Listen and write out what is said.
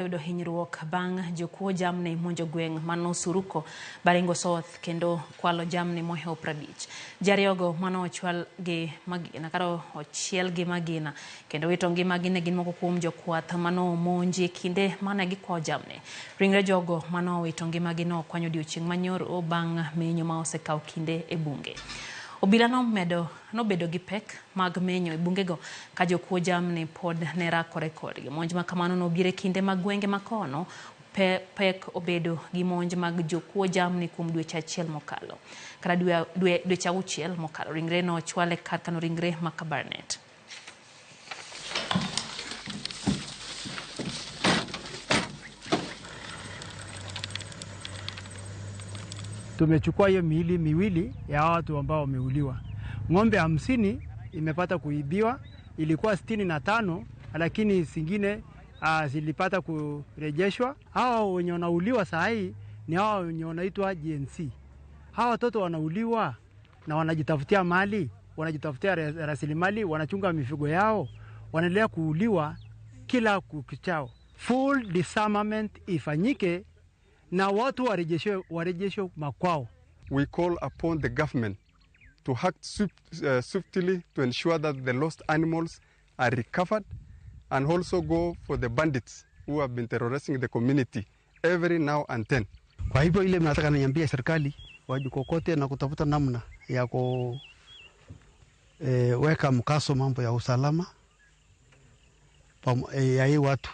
Yudo hinyruok bang' jokuo jamni monjo gweng' mano Suruko, Baringo South kendo kwalo jamni mohewo 50. Ji ariyogo mano ochwal gi magina kata ochiel gi magina kendo wito ngimagi ne gin moko kuom jokwath mano omonji e kinde mane gikwayo jamni. Ringre jogo mano owito ngimagi no okwanyo odiochieng' manyoro bang' menyo ma osekawo kinde e bunge. Obila nomedo nobedo gi pek mag menyo e bungego ka jokuo jamni pod ne rakore kodgi. Monj ma kamano nobiro e kinde ma gwenge ma kono pek obedo gi monj mag jokuo jamni kuom dweche achiel mokalo. Kata dweche auchiel mokalo. Ringre no ochwal e kar kano ringre ma Kabarnet. Tumechukua hiyo miili miwili ya watu ambao wameuliwa. Ng'ombe 50 imepata kuibiwa, ilikuwa 65 lakini zingine zilipata kurejeshwa. Hawa wenye wanauliwa saa hii ni hawa wenye wanaitwa GNC. Hawa watoto wanauliwa na wanajitafutia mali, wanajitafutia rasilimali, wanachunga mifugo yao, wanaendelea kuuliwa kila kukichao. Full disarmament ifanyike na watu warejeshwe makwao. We call upon the government to act swiftly to ensure that the lost animals are recovered and also go for the bandits who have been terrorizing the community every now and then. Kwa hivyo ile mnataka niambie serikali wajikokote na kutafuta namna ya kuweka mkaso mambo ya usalama ya hii watu.